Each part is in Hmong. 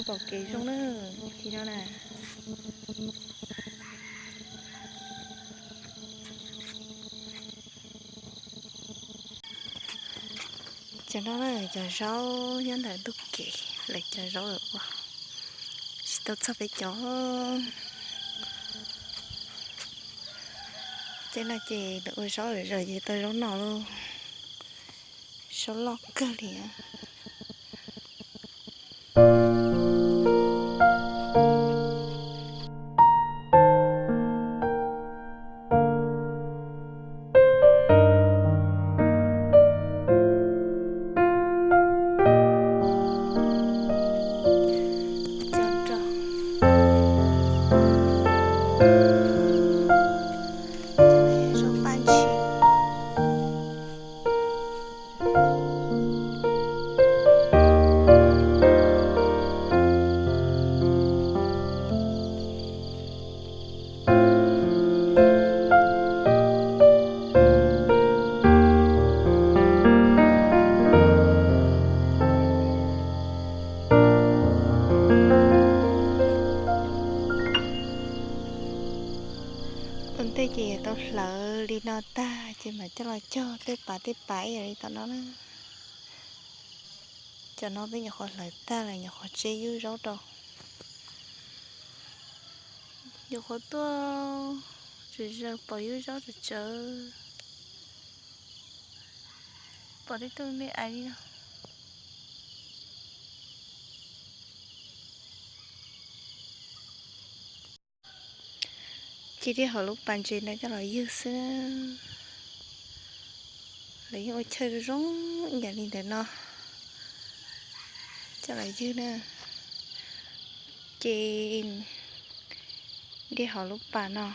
Pom kev zoo na, khi no na. Cov no na, cov zaub nyob ntawm ntug kev, lawv cov zaub lawm ua tsis tau txog peb cov. Tej no ces lawv ua zaub lawm, ces tau zaub no lauj. Zaub loj kawg li. Ua ntej ces yuav tau hlawv li no tag ces mam coj los cog tej pas tej pas ib yam li tom no na. Cov no peb nyuam qhuav hlawv tag lawm, nyuam qhuav tseb yub zaub rau. Nyuam qhuav tuaj tsawg zaws pom yub zaub tsawv tsawv, pom tej tug me ais li no. Ces dej hauv lub pas ntses no coj los ywg xwb. Lawv yeej ua chaw zoo ib yam li ntawm no coj los ywg na. Ces dej hauv lub pas no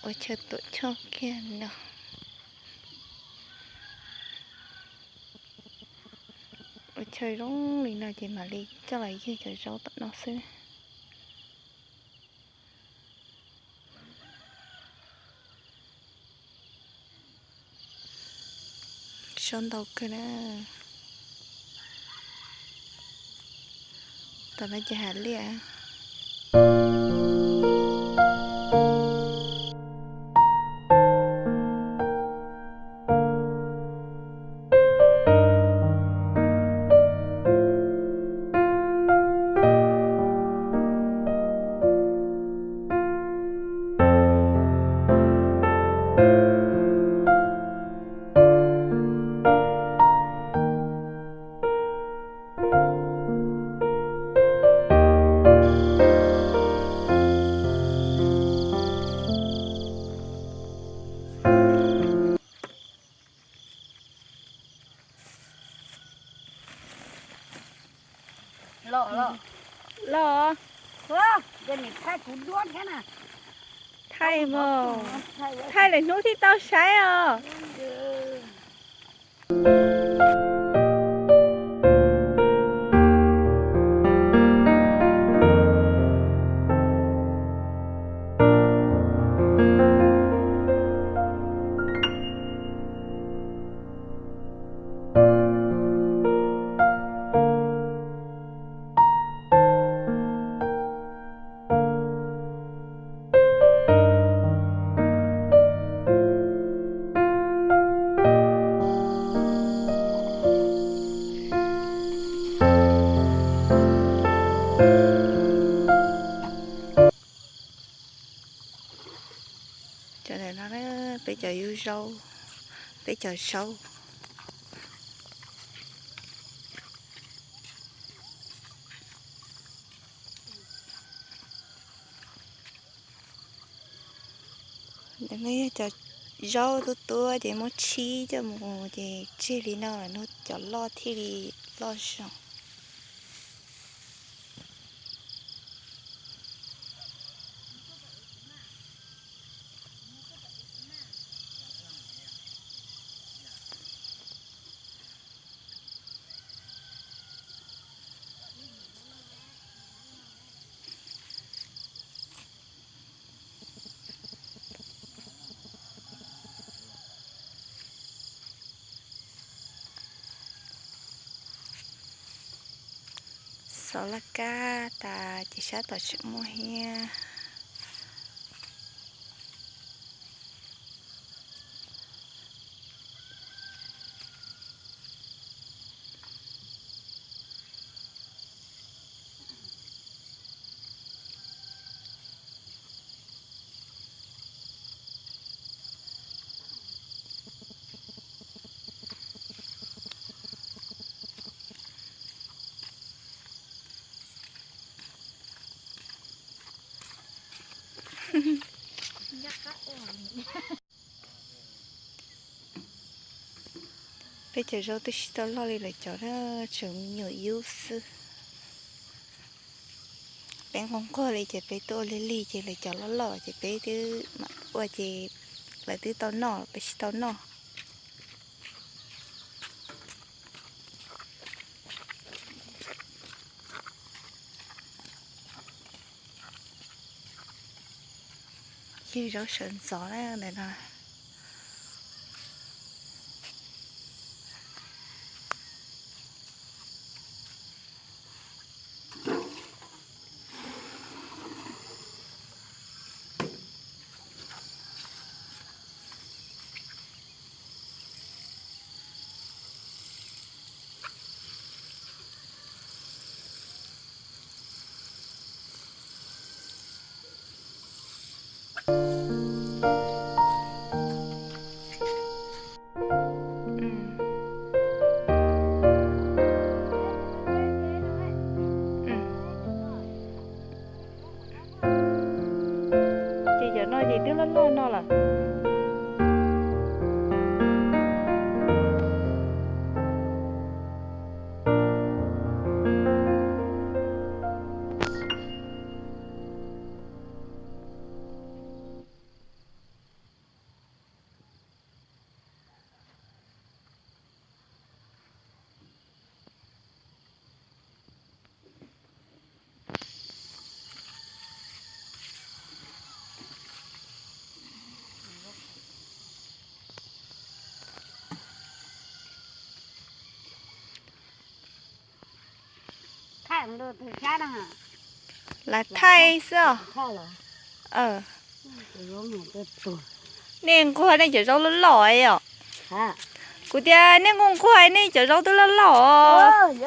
ua chaw tuam choj kiag li no. Ua chaw zoo li no ces mam li coj los ywg cov zaub tom no xwb. Zaub ntau kawg na. Tom no ces hav liaj. Los, los. Los. Ua, yog niam thaij kuv duab thiab na. Thaij mog. Thaij lwm hnub thiaj tau saib os. Cov ntawm no peb cov yub zaub, peb cov zaub. Ntawm no yog cov zaub tuab tuab ces muab tshib coj mus ces tseg li no lawm, cov loj thiaj li loj zoo. Tau laj kab tas ces sab tom tseem muaj thiab. Peb cov zaub twb tsis tau loj li lawv cov na, tseem me nyuam yub xwb. Peb nquag nquag li ces peb tuaj ua lig lig ces lawv cov loj loj ces peb twb mam ua ces lawv twb tau noj peb tsis tau noj. Yog zaub sawv ntxov na ntawm no. Ces cov no ces twb loj loj no lawm. Lawv thaij xwb os. Nej nquag nej cov zaub loj loj os. Kuv tias nej nquag nquag nej cov zaub twb loj loj os.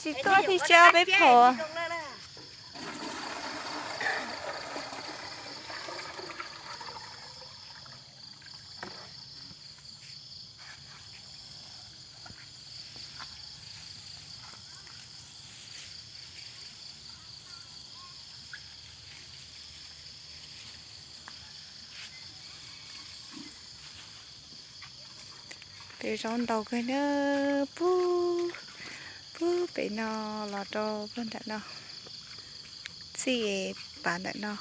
Tsis tuaj thiaj tsa peb pom. Peb zaub ntau kawg na, puag, puag pem no los rau puag nram no, txij pas ntawm no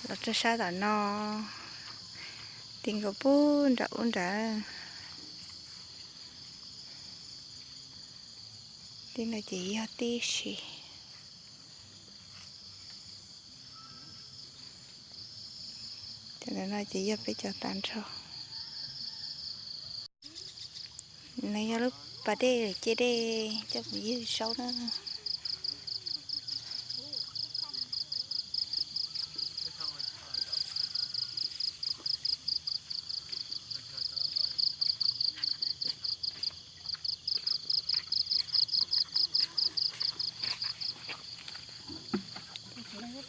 los rau sab tom no, ti nkaus puag nram ub nrad. Tib no ces yog tib si. Cov ntawm no ces yog peb cov tag nrho. Nws yog lub pas dej cia dej coj mus ywg zaub na.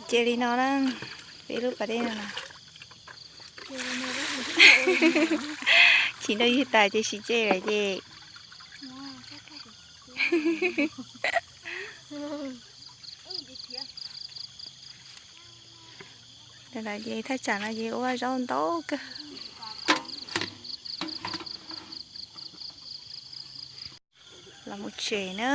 Cia li no na, peb lub pas dej no na. Chim nrau ywg tas ces sim ce lawm ces. Ces thaj tsam no ces ua zaub ntau kawg. Los mus tsev na.